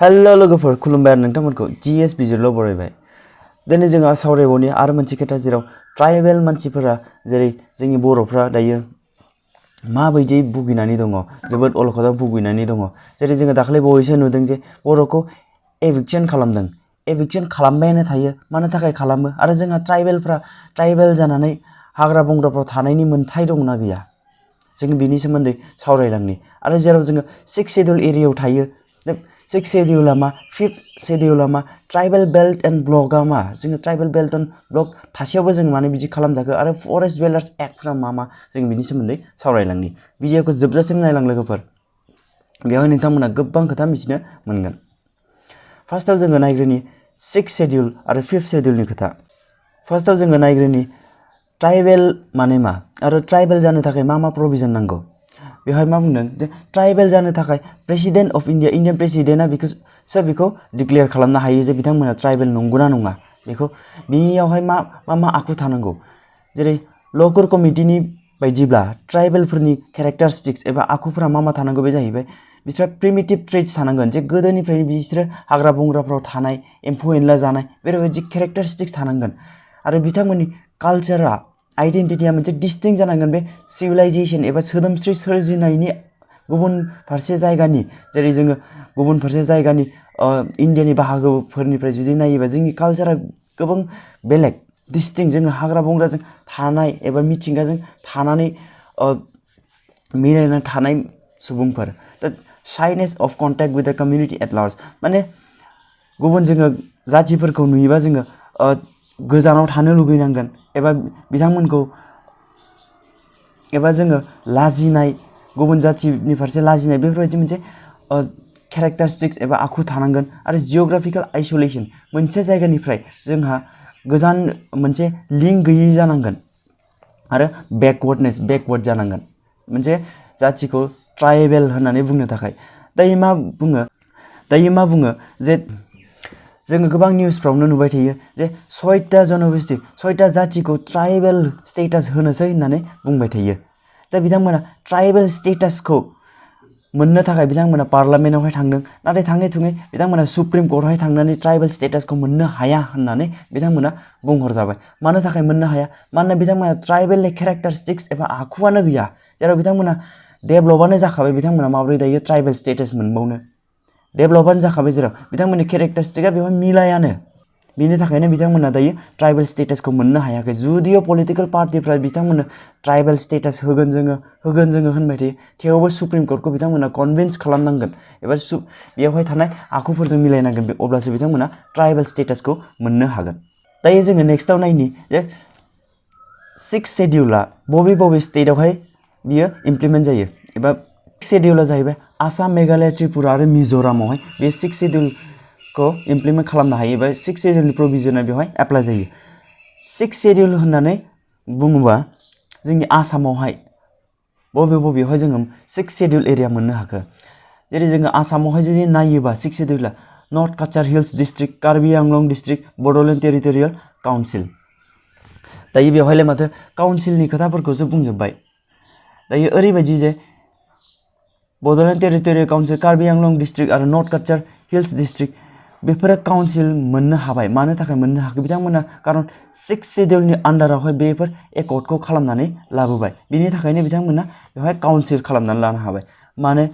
Hello लोगोफोर खुलुमबाय नोंथांमोनखौ GS बिजिरल' बरायबाय। दिनै जोंहा सावरायबावनि आरो मोनसे खोथा जेराव ट्राइबेल मानसिफोरा जेरै जोंनि बर'फ्रा दायो माबायदि भुगिनानै दङ, जोबोद अलखदाव भुगिनानै दङ। जेरै जोङो दाखालि बावैसो नुदों जे बर'खौ एभिक्सन खालामदों। एभिक्सन खालामबायानो थायो, मानो थाखाय खालामो आरो जोंहा ट्राइबेल जानानै हाग्रा बंग्राफ्राव थानायनि मोन्थाय दंना गैया, जों बिनि सोमोन्दै सावरायलांनि। आरो जेराव जोङो 6th शेड्यूल एरियायाव थायो, 6th शेड्यूल मा, 5th शेड्यूल मा, ट्राइबेल बेल्ट एंड ब्लकआ मा, जोङो ट्राइबेल बेल्ट एंड ब्लक थासेयावबो जों माने बिदि खालामजाखो आरो फरेस्ट डुवेलार्स एक्टफ्रा मा जों बिनि सोमोन्दै सावरायलांनि। भिडिअखौ जोबजासिम नायलां लोगोफोर, बेवहाय नोंथांमोना गोबां खोथा मिथिनो मोनगोन। फार्स्टआव जोङो नायग्रोनि 6th शेड्यूल आरो 5th शेड्यूलनि खोथा। फार्स्टआव जोङो नायग्रोनि ट्राइबेल माने मा आरो ट्राइबेल जानो थाखाय मा प्रोविजन नांगौ। बेवहाय मा बुंदों जे ट्राइबेल जानो थाखाय प्रेसिडेन्ट अफ इन्डिया, इन्डियान प्रेसिडेन्टआ बेखौ डिक्लेयार खालामनो हायो जे बिथांमोना ट्राइबेल नंगौना नङा। बेखौ बिनियावहाय मा आखु थानांगौ। जेरै ल'कर कमिटिनि बायदिब्ला ट्राइबेलफोरनि केरेक्टारिस्टिक्स एबा आखुफोरा मा थानांगौ, बे जाहैबाय बिसोर प्रिमिटिभ ट्रेट्स थानांगोन, जे गोदोनिफ्रायनो बिसोरो हाग्रा बंग्राफ्राव थानाय, एम्फौ एनला जानाय, बेबायदि केरेक्टारिस्टिक्स थानांगोन। आरो बिथांमोननि कालचारा, आइडेन्टिटिया मोनसे डिस्टिंक्ट जानांगोन बे सिभिलाइजेशन एबा सोदोमस्रि सोरजिनायनि गुबुन फारसे जायगानि। जेरै जोङो गुबुन फारसे जायगानि इन्डियानि बाहागोफोरनिफ्राय जुदि नायोबा जोंनि कालचारा गोबां बेलेग, डिस्टिंक्ट। जोङो हाग्रा बंग्राजों थानाय एबा मिथिंगाजों थानानै मिलायना थानाय सुबुंफोर। दा शाइनेस अफ कन्टेक्ट विथ द कम्युनिटी एट लार्ज, माने गुबुन जोङो जातिफोरखौ नुयोबा जोङो गोजानाव थानो लुगैनांगोन एबा बिथांमोनखौ एबा जोङो लाजिनाय, गुबुन जातिनि फारसे लाजिनाय, बेफोरबायदि मोनसे केरेक्टारिस्टिक्स एबा आखु थानांगोन। आरो जिअग्राफिकेल आइसोलेशन, मोनसे जायगानिफ्राय जोंहा गोजान मोनसे लिंक गैयै जानांगोन। आरो बेकवर्ड जानांगोन मोनसे जातिखौ ट्राइबेल होननानै बुंनो थाखाय। दायो मा बुङो जे जोङो गोबां निउसफ्रावनो नुबाय थायो जे 6टा जनगोष्ठी, 6टा जातिखौ ट्राइबेल स्टेटास होनोसै होननानै बुंबाय थायो। दा बिथांमोना ट्राइबेल स्टेटासखौ मोननो थाखाय बिथांमोना पार्लियामेन्टआवहाय थांदों, नाथाय थाङै थुङै बिथांमोना सुप्रिम कर्टआवहाय थांनानै ट्राइबेल स्टेटासखौ मोननो हाया होननानै बिथांमोना बुंहरजाबाय। मानो थाखाय मोननो हाया? मानोना बिथांमोना ट्राइबेलनि केरेक्टारिस्टिक्स एबा आखुआनो गैया। जेराव बिथांमोना डेभलपआनो जाखाबाय, बिथांमोना माबोरै दायो ट्राइबेल स्टेटास मोनबावनो? डेभलपआनो जाखाबाय, जेराव बिथांमोननि केरेक्टारिस्टिक्सआ बेवहाय मिलायानो। बिनि थाखायनो बिथांमोना दायो ट्राइबेल स्टेटासखौ मोननो हायाखै। जुदिअ पलिटिकल पार्टिफ्रा बिथांमोननो ट्राइबेल स्टेटास होगोन जोङो होनबाय थायो, थेवबो सुप्रिम कर्टखौ बिथांमोना कनभिन्स खालामनांगोन एबा बेवहाय थानाय आखुफोरजों मिलायनांगोन, अब्लासो बिथांमोना ट्राइबेल स्टेटासखौ मोननो हागोन। दायो जोङो नेक्स्टआव नायनि जे 6th शेड्यूला बबे स्टेटआवहाय बियो इमप्लिमेन्ट जायो। एबा 6th शेड्यूला जाहैबाय आसाम, मेघालय, त्रिपुरा आरो मिज'रामावहाय बे 6th शेड्यूलखौ इमप्लिमेन्ट खालामनो हायो एबा 6th शेड्यूलनि प्रभिजनआ बेवहाय एप्लाइ जायो। 6th शेड्यूल होननानै बुङोबा जोंनि आसामावहाय बबेयावहाय जोङो 6th शेड्यूल एरिया मोननो हाखो। जेरै जोङो आसामावहाय जुदि नायोबा 6th शेड्यूला north Cachar hills district, Karbi Anglong district, Bodoland territorial council. दायो बेवहायलाय माथो काउन्सिलनि खोथाफोरखौसो बुंजोब्बाय। दायो ओरैबायदि जे Bodoland territorial council, Karbi Anglong district आरो नर्थ काचार हिल्स डिस्ट्रिक्ट, बेफोरो काउन्सिल मोननो हाबाय। मानो थाखाय मोननो हाखो? बिथांमोना खारन 6th शेड्यूलनि आन्डारावहाय बेफोर एकर्डखौ खालामनानै लाबोबाय। बिनि थाखायनो बिथांमोना बेवहाय काउन्सिल खालामनानै लानो हाबाय। मानो?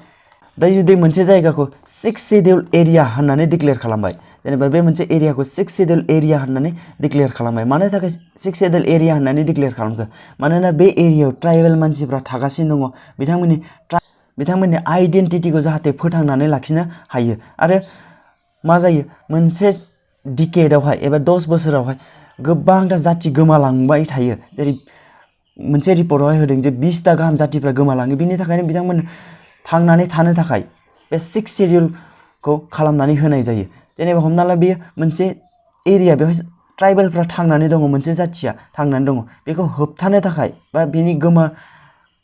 दायो जुदि मोनसे जायगाखौ 6th शेड्यूल एरिया होननानै डिक्लेयार खालामबाय, जेनेबा बे मोनसे एरियाखौ 6th शेड्यूल एरिया होननानै डिक्लेयार खालामबाय। मानो थाखाय 6th शेड्यूल एरिया होननानै डिक्लेयार खालामखो? मानोना बे एरियायाव ट्राइबेल मानसिफ्रा थागासिनो दङ, बिथांमोननि आइडेन्टिटिखौ जाहाथे फोथांनानै लाखिनो हायो। आरो मा जायो, मोनसे डिकेडआवहाय एबा 10 बोसोरावहाय गोबांथा जाति गोमालांबाय थायो। जेरै मोनसे रिपर्टआवहाय होदों जे 20टा गाहाम जातिफ्रा गोमालाङो। बिनि थाखायनो बिथांमोन थांनानै थानो थाखाय बे 6th शेड्यूलखौ खालामनानै होनाय जायो। जेनेबा हमना ला बेयो मोनसे एरिया, बेवहाय ट्राइबेलफ्रा थांनानै दङ, मोनसे जातिया थांनानै दङ, बेखौ होबथानो थाखाय बा बिनि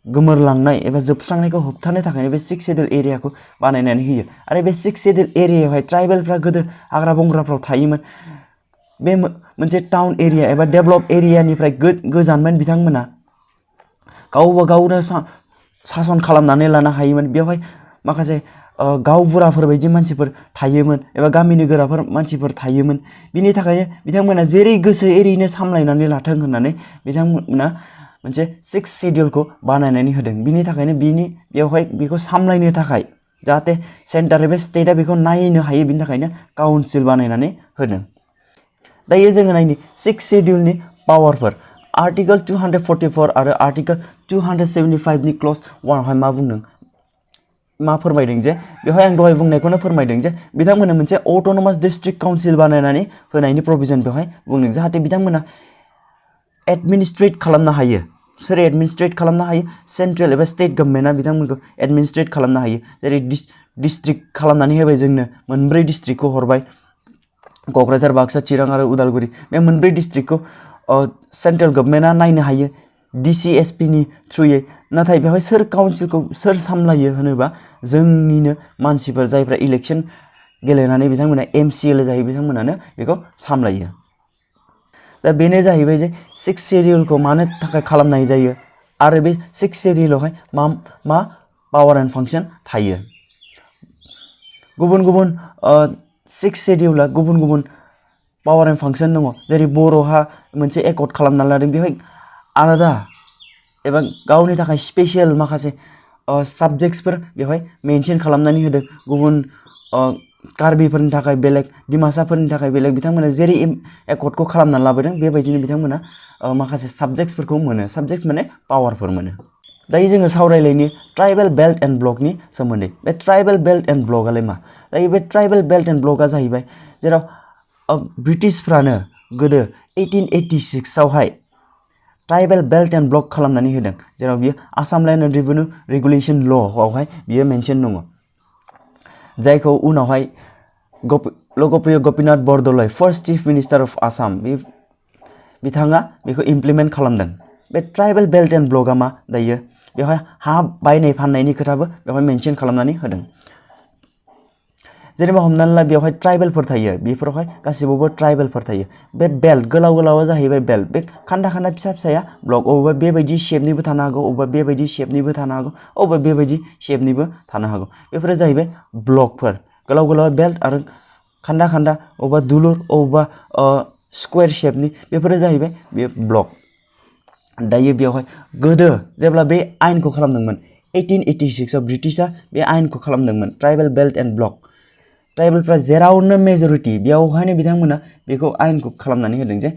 गोमोरलांनाय एबा जोबस्रांनायखौ होबथानो थाखायनो बे 6th शेड्यूल एरियाखौ बानायनानै होयो। आरो बे 6th शेड्यूल एरियायावहाय ट्राइबेलफ्रा गोदो हाग्रा बंग्राफ्राव थायोमोन। बे मोनसे टाउन एरिया एबा डेभलप एरियानिफ्राय गोजानमोन। बिथांमोना गावनो सासन खालामनानै लानो हायोमोन। बेवहाय माखासे गावबुराफोर बायदि मानसिफोर थायोमोन एबा गामिनि गोराफोर मानसिफोर थायोमोन। बिनि थाखायनो बिथांमोना जेरै गोसो एरैनो सामलायनानै लाथों होननानै बिथांमोना मोनसे सिक्स शेड्युलखौ बानायनानै होदों। बिनि थाखायनो बेवहाय बेखौ सामलायनो थाखाय जाहाथे सेन्टार एबा स्टेटआ बेखौ नायनो हायो, बिनि थाखायनो काउन्सिल बानायनानै होदों। दायो जोङो नायनि सिक्स शेड्युलनि पावारफोर। आर्टिकल 244 आरो आर्टिकल 275 नि क्लज 1 आवहाय मा बुंदों, मा फोरमायदों जे बेवहाय आं दहाय बुंनायखौनो फोरमायदों जे बिथांमोननो मोनसे अट'नमास डिस्ट्रिक्ट काउन्सिल बानायनानै होनायनि प्रभिजन बेवहाय बुंदों, जाहाथे बिथांमोना एडमिनिस्ट्रेट खालामनो हायो। सोर एडमिनिस्ट्रेट खालामनो हायो? सेन्ट्रेल एबा स्टेट गभर्नमेन्टआ बिथांमोनखौ एडमिनिस्ट्रेट खालामनो हायो। जेरै डिस्ट्रिक्ट खालामनानै होबाय, जोंनो मोनब्रै डिस्ट्रिक्टखौ हरबाय, क'क्राझार, बाक्सा, चिरां आरो उदालगुरि। बे मोनब्रै डिस्ट्रिक्टखौ सेन्ट्रेल गभर्नमेन्टआ नायनो हायो DCSPनि थ्रुयै। नाथाय बेवहाय सोर काउन्सिलखौ सोर सामलायो होनोबा जोंनिनो मानसिफोर जायफ्रा इलेक्सन गेलेनानै बिथांमोना MCL जायो, बिथांमोनानो बेखौ सामलायो। दा बेनो जाहैबाय जे सिक्स शेड्युलखौ मानो थाखाय खालामनाय जायो आरो बे सिक्स शेड्युलावहाय मा पावार एन्ड फांसन थायो। गुबुन गुबुन सिक्स शेड्युला गुबुन गुबुन पावार एन्ड फांसन दङ। जेरै बर'हा मोनसे एकर्ड खालामना लादों, बेवहाय आलादा एबा गावनि थाखाय स्पेसियेल माखासे साबजेक्ट्सफोर बेवहाय मेनसन खालामनानै होदों। गुबुन कार्बिफोरनि थाखाय बेलेग, डिमासाफोरनि थाखाय बेलेग, बिथांमोना जेरै एकर्डखौ खालामनानै लाबोदों बेबायदिनो बिथांमोना माखासे साबजेक्ट्सफोरखौ मोनो। साबजेक्ट्स माने पावारफोर मोनो। दायो जोङो सावरायलायनि ट्राइबेल बेल्ट एन्ड ब्लकनि सोमोन्दै। बे ट्राइबेल बेल्ट एन्ड ब्लकआलाय मा? दायो बे ट्राइबेल बेल्ट एन्ड ब्लकआ जाहैबाय जेराव ब्रिटिशफ्रानो गोदो 1886 आवहाय ट्राइबेल बेल्ट एन्ड ब्लक खालामनानै होदों, जेराव बियो Assam land and revenue regulation ल'आवहाय बियो मेनसन दङ, जायखौ उनावहाय लोकप्रिय Gopinath Bordoloi, first chief minister of Assam, बिथाङा बेखौ इमप्लिमेन्ट खालामदों। बे ट्राइबेल बेल्ट एन्ड ब्लकआ मा? दायो बेवहाय हा बायनाय फाननायनि खोथाबो बेवहाय मेनसन खालामनानै होदों। जेनेबा हमनानै ला बेवहाय ट्राइबेलफोर थायो, बेफोरावहाय गासिबावबो ट्राइबेलफोर थायो। बे बेल्ट गोलाव गोलावा जाहैबाय बेल्ट, बे खान्दा खान्दा फिसा फिसाया ब्लक। अबेबा बेबायदि शेपनिबो थानो हागौ, अबेबा बेबायदि शेपनिबो थानो हागौ, अबेबा बेबायदि शेपनिबो थानो हागौ। बेफोरो जाहैबाय ब्लकफोर। गोलाव गोलाव बेल्ट आरो खान्दा खान्दा, अबेबा दुलुर, अबेबा स्कुवेर शेपनि, बेफोरो जाहैबाय बे ब्लक। दायो बेवहाय गोदो जेब्ला बे आयेनखौ खालामदोंमोन 1886 आव ब्रिटिशआ बे आयेनखौ खालामदोंमोन, ट्राइबेल बेल्ट एन्ड ब्लक। ट्राइबेलफ्रा जेरावनो मेजरिटि बेयावहायनो बिथांमोना बेखौ आयेनखौ खालामनानै होदों जे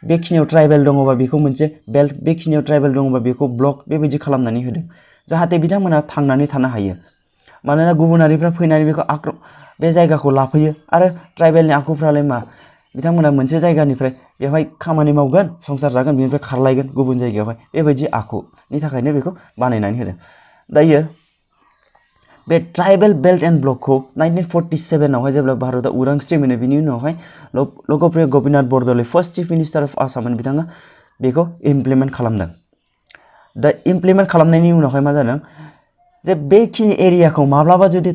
बेखिनियाव ट्राइबेल दङबा बेखौ मोनसे बेल्ट, बेखिनियाव ट्राइबेल दङबा बेखौ ब्लक, बेबायदि खालामनानै होदों जाहाथे बिथांमोना थांनानै थानो हायो। मानोना गुबुनारिफ्रा फैनानै बेखौ बे जायगाखौ लाफैयो आरो ट्राइबेलनि आखुफ्रालाय मा? बिथांमोना मोनसे जायगानिफ्राय बेवहाय खामानि मावगोन, संसार जागोन, बेनिफ्राय खारलायगोन गुबुन जायगायावहाय, बेबायदि आखुनि थाखायनो बेखौ बानायनानै होदों। दायो बे ट्राइबेल बेल्ट एन्ड ब्लकखौ 1947 आवहाय जेब्ला भारतआ उदांस्रि मोनो, बिनि उनावहाय लोकप्रिय Gopinath Bordoloi, first chief minister of Assam, बिथाङा बेखौ इमप्लिमेन्ट खालामदों। दा इमप्लिमेन्ट खालामनायनि उनावहाय मा जादों जे बेखिनि एरियाखौ माब्लाबा जुदि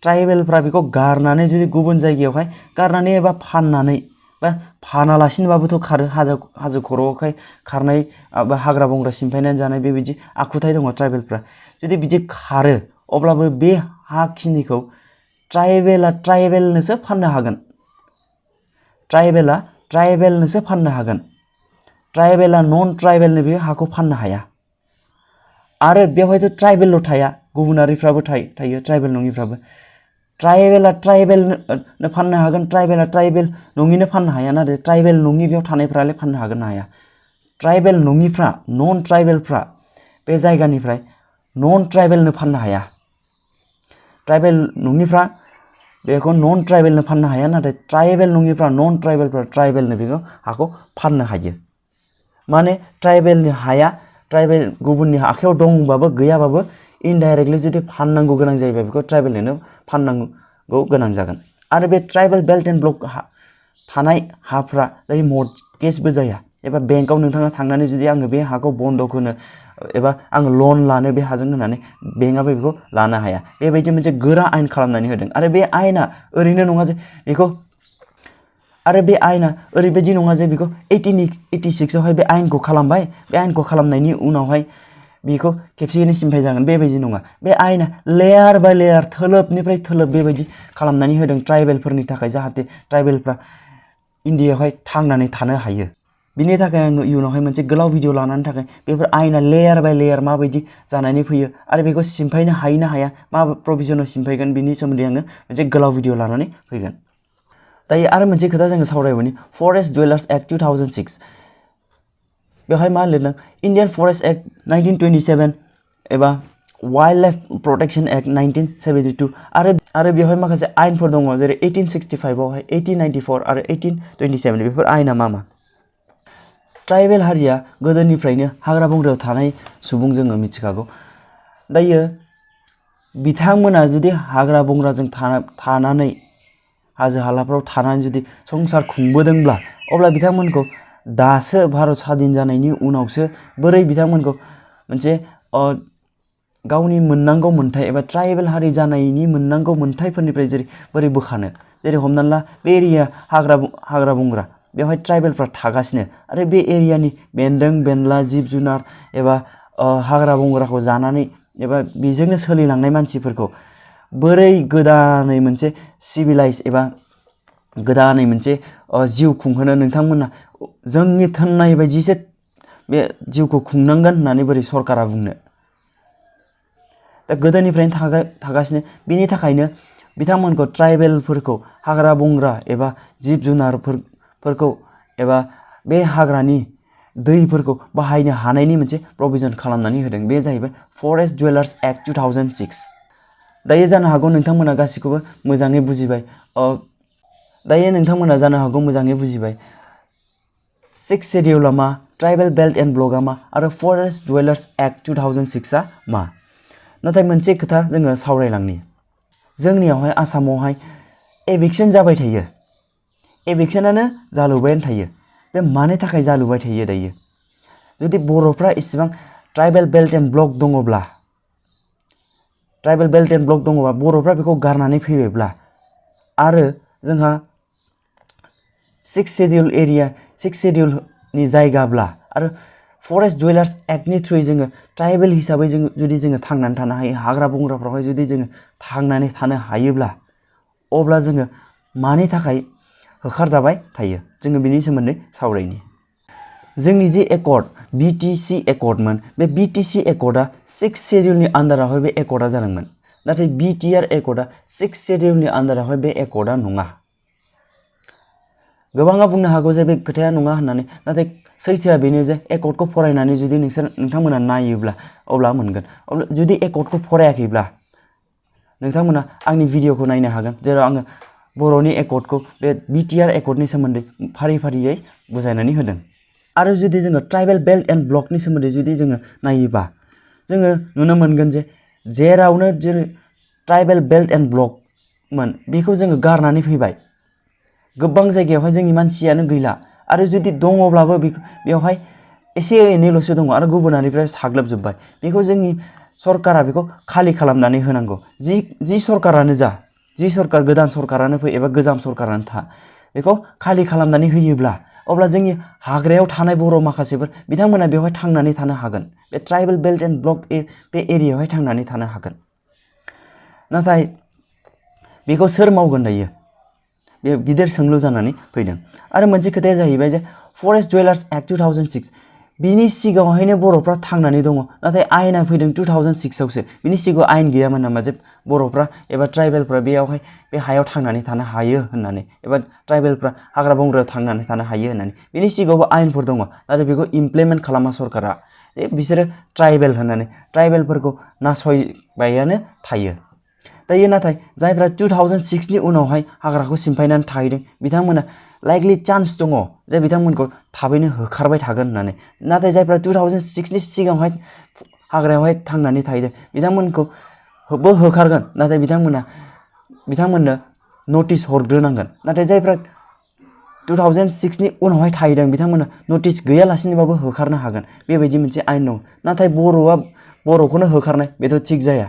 ट्राइबेलफ्रा बेखौ गारनानै जुदि गुबुन जायगायावहाय गारनानै एबा फाननानै बा फानालासिनोबाबोथ' खारो, हाजो खर'आवहाय खारनाय बा हाग्रा बंग्रा सिमफायनानै जानाय बेबायदि आखुथाय दङ ट्राइबेलफ्रा। जुदि बिदि खारो अब्लाबो बे हाखिनिखौ ट्राइबेलनोसो फाननो हागोन। ट्राइबेलनोसो फाननो हागोन। ट्राइबेला नन ट्राइबेलनो बे हाखौ फाननो हाया। आरो बेवहायथ' ट्राइबेलल' थाया, गुबुनारिफ्राबो थायो, ट्राइबेल नङिफ्राबो। ट्राइबेला ट्राइबेलनो फाननो हागोन, ट्राइबेला ट्राइबेल नङिनो फाननो हाया। नाथाय ट्राइबेल नङि बेयाव थानायफ्रालाय फाननो हागोन ना हाया? ट्राइबेल नङिफ्रा, नन ट्राइबेलफ्रा बे जायगानिफ्राय नन ट्राइबेलनो फाननो हाया। ट्राइबेल नङिफ्रा बेखौ नन ट्राइबेलनो फाननो हाया, नाथाय ट्राइबेल नङिफ्रा, नन ट्राइबेलफ्रा ट्राइबेलनो बेखौ हाखौ फाननो हायो। माने ट्राइबेलनि हाया ट्राइबेल गुबुननि आखायाव दंबाबो गैयाबाबो इनडाइरेक्टलि जुदि फाननांगौ गोनां जायोबा बेखौ ट्राइबेलनो फाननांगौ गोनां जागोन। आरो बे ट्राइबेल बेल्ट एन्ड ब्लक थानाय हाफ्रा दायो मर्टगेजबो जाया, एबा बेंकआव नोंथाङा थांनानै जुदि आङो बे हाखौ बन्दक होनो एबा आं लन लानो बे हाजों होननानै बेंकआबो बेखौ लानो हाया। बेबायदि मोनसे गोरा आयेन खालामनानै होदों। आरो बे आयेना ओरैनो नङा जे बेखौ ओरैबायदि नङा जे बेखौ 1886 आवहाय बे आयेनखौ खालामबाय, बे आयेनखौ खालामनायनि उनावहाय बेखौ खेबसेयैनो सिमफाय जागोन बेबायदि नङा। बे आयेना लेयार बाय लेयार थोलोबनिफ्राय थोलोब बेबायदि खालामनानै होदों ट्राइबेलफोरनि थाखाय, जाहाथे ट्राइबेलफ्रा इन्डियायावहाय थांनानै थानो हायो। बिनि थाखाय आङो इयुनावहाय मोनसे गोलाव भिडिअ लानानै थाखाय बेफोर आयेना लेयार बाय लेयार माबायदि जानानै फैयो आरो बेखौ सिमफायनो हायो ना हाया, मा प्रभिजनाव सिमफायगोन, बिनि सोमोन्दै आङो मोनसे गोलाव भिडिअ लानानै फैगोन। दायो आरो मोनसे खोथा जोङो सावरायबावनि फरेस्ट डुवेलार्स एक्ट 2006। बेवहाय मा लिरदों? इन्डियान फरेस्ट एक्ट 1927 एबा वाइल्ड लाइफ प्रोटेक्शन एक्ट 1972 आरो बेवहाय माखासे आयेनफोर दङ, जेरै 1865 आवहाय 1894 आरो 1827। बेफोर आयेना मा? ट्राइबेल हारिया गोदोनिफ्रायनो हाग्रा बंग्रायाव थानाय सुबुं जोङो मिथिखागौ। दायो बिथांमोना जुदि हाग्रा बंग्राजों थानानै हाजो हालाफ्राव थानानै जुदि संसार खुंबोदोंब्ला, अब्ला बिथांमोनखौ दासो भारत स्वाधीन जानायनि उनावसो बोरै बिथांमोनखौ मोनसे गावनि मोननांगौ मोन्थाइ एबा ट्राइबेल हारि जानायनि मोननांगौ मोन्थाइफोरनिफ्राय बोरै बोखानो? जेरै हमनानै ला बे एरिया हाग्रा बंग्रा, बेवहाय ट्राइबेलफ्रा थागासिनो आरो बे एरियानि बेन्दों बेनला जिब जुनार एबा हाग्रा बंग्राखौ जानानै एबा बेजोंनो सोलिलांनाय मानसिफोरखौ बोरै गोदानै मोनसे सिभिलाइज एबा गोदानै मोनसे जिउ खुंहोनो नोंथांमोना जोंनि थोननाय बायदिसो बे जिउखौ खुंनांगोन होननानै बोरै सरकारा बुंनो? दा गोदोनिफ्रायनो थागासिनो, बिनि थाखायनो बिथांमोनखौ ट्राइबेलफोरखौ हाग्रा बंग्रा एबा जिब जुनारफोरखौ एबा बे हाग्रानि दैफोरखौ बाहायनो हानायनि मोनसे प्रभिजन खालामनानै होदों। बे जाहैबाय फरेस्ट डुवेलार्स एक्ट 2006। दायो जानो हागौ नोंथांमोना गासिखौबो मोजाङै बुजिबाय। सिक्स शेड्यूलआ मा, ट्राइबेल बेल्ट एन्ड ब्लकआ मा आरो फरेस्ट डुवेलार्स एक्ट 2006 आ मा? नाथाय मोनसे खोथा जोङो सावरायलांनि। जोंनियावहाय आसामावहाय एभिक्सन जाबाय थायो, एभिक्सनानो जालुबायानो थायो। बे मानि थाखाय जालुबाय थायो दायो? जुदि बर'फ्रा इसिबां ट्राइबेल बेल्ट एन्ड ब्लक दङब्ला, बर'फ्रा बेखौ गारनानै फैबायब्ला आरो जोंहा सिक्स शेड्यूलनि जायगाब्ला आरो फरेस्ट डुवेलार्स एक्टनि थ्रुयै जोङो ट्राइबेल हिसाबै जुदि जोङो थांनानै थानो हायो, हाग्रा बंग्राफ्रावहाय जुदि जोङो थांनानै थानो हायोब्ला, अब्ला जोङो मानि थाखाय होखारजाबाय थायो? जोङो बिनि सोमोन्दै सावरायनि। जोंनि जे एकर्ड BTC एकर्डमोन, बे BTC एकर्डआ सिक्स शेड्यूलनि आन्दारावहाय बे एकर्डआ जादोंमोन। नाथाय BTR एकर्डआ सिक्स शेड्यूलनि आन्दारावहाय बे एकर्डआ नङा। गोबाङा बुंनो हागौ जे बे खोथाया नङा होननानै, नाथाय सैथोआ बेनो जे एकर्डखौ फरायनानै जुदि नोंथांमोना नायोब्ला अब्ला मोनगोन। जुदि एकर्डखौ फरायाखैब्ला नोंथांमोना आंनि भिडिअखौ नायनो हागोन, जेराव आङो बर'नि एकर्डखौ बे BTR एकर्डनि सोमोन्दै फारि फारियै बुजायनानै होदों। आरो जुदि जोङो ट्राइबेल बेल्ट एन्ड ब्लकनि सोमोन्दै जुदि जोङो नायोबा, जोङो नुनो मोनगोन जे जेरावनो जोङो ट्राइबेल बेल्ट एन्ड ब्लकमोन, बेखौ जोङो गारनानै फैबाय। गोबां जायगायावहाय जोंनि मानसियानो गैला, आरो जुदि दङब्लाबो बेवहाय एसे एनैल'सो दङ आरो गुबुनारिफ्रा साग्लोबजोब्बाय। बेखौ जोंनि सरकारा बेखौ खालि खालामनानै होनांगौ। जि सरकारानो जा, जि सरकार गोदान सरकारानो फै एबा गोजाम सरकारानो था, बेखौ खालि खालामनानै होयोब्ला अब्ला जोंनि हाग्रायाव थानाय बर' माखासेफोर बिथांमोना बेवहाय थांनानै थानो हागोन। बे ट्राइबेल बेल्ट एन्ड ब्लक बे एरियायावहाय थांनानै थानो हागोन। नाथाय बेखौ सोर मावगोन दायो? बे गिदिर सोंलु जानानै फैदों। आरो मोनसे खोथाया जाहैबाय जे फरेस्ट डुवेलार्स एक्ट 2006, बिनि सिगाङावहायनो बर'फ्रा थांनानै दङ, नाथाय आयेना फैदों 2006 आवसो। बिनि सिगाङाव आयेन गैयामोन नामा जे बर'फ्रा एबा ट्राइबेलफ्रा बेयावहाय बे हायाव थांनानै थानो हायो होननानै, एबा ट्राइबेलफ्रा हाग्रा बंग्रायाव थांनानै थानो हायो होननानै? बिनि सिगाङावबो आयेनफोर दङ, नाथाय बेखौ इमप्लिमेन्ट खालामा सरकारा। बिसोरो ट्राइबेल होननानै ट्राइबेलफोरखौ नासयबायानो थायो। दायो नाथाय जायफ्रा 2006नि उनावहाय हाग्राखौ सिमफायनानै थाहैदों, बिथांमोना लाइकलि चान्स दङ जे बिथांमोनखौ थाबैनो होखारबाय थागोन होननानै। नाथाय जायफ्रा 2006नि सिगाङावहाय हाग्रायावहाय थांनानै थाहैदों, बिथांमोनखौबो होखारगोन, नाथाय बिथांमोननो नटिस हरग्रोनांगोन। नाथाय जायफ्रा 2006नि उनावहाय थाहैदों, बिथांमोना नटिस गैयालासिनोबाबो होखारनो हागोन। बेबायदि मोनसे आयेन दं। नाथाय बर'खौनो होखारनाय, बेथ' थिग जाया।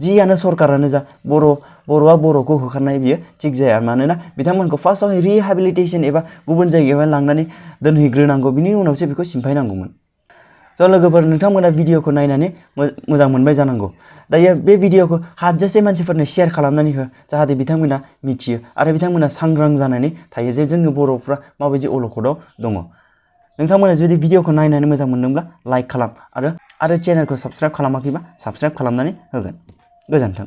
जियानो सरकारानो जा, बर'आ बर'खौ होखारनाय बियो थिग जाया। मानोना बिथांमोनखौ फार्स्टआवहाय रिहेबिलिटेसन एबा गुबुन जायगायावहाय लांनानै दोनहैग्रोनांगौ, बिनि उनावसो बेखौ सिमफायनांगौमोन। स' लोगोफोर नोंथांमोना भिडिअखौ नायनानै मोजां मोनबाय जानांगौ। दायो बे भिडिअखौ हाजासे मानसिफोरनो शेयार खालामनानै हो जाहाथे बिथांमोना मिथियो आरो बिथांमोना सांग्रां जानानै थायो जे जोंनि बर'फ्रा माबायदि अलखदाव दङ। नोंथांमोना जुदि भिडिअखौ नायनानै मोजां मोनदोंब्ला लाइक खालाम आरो चेनेलखौ साबस्क्राइब खालामाखैबा साबस्क्राइब खालामनानै होगोन। गोजोन्थों।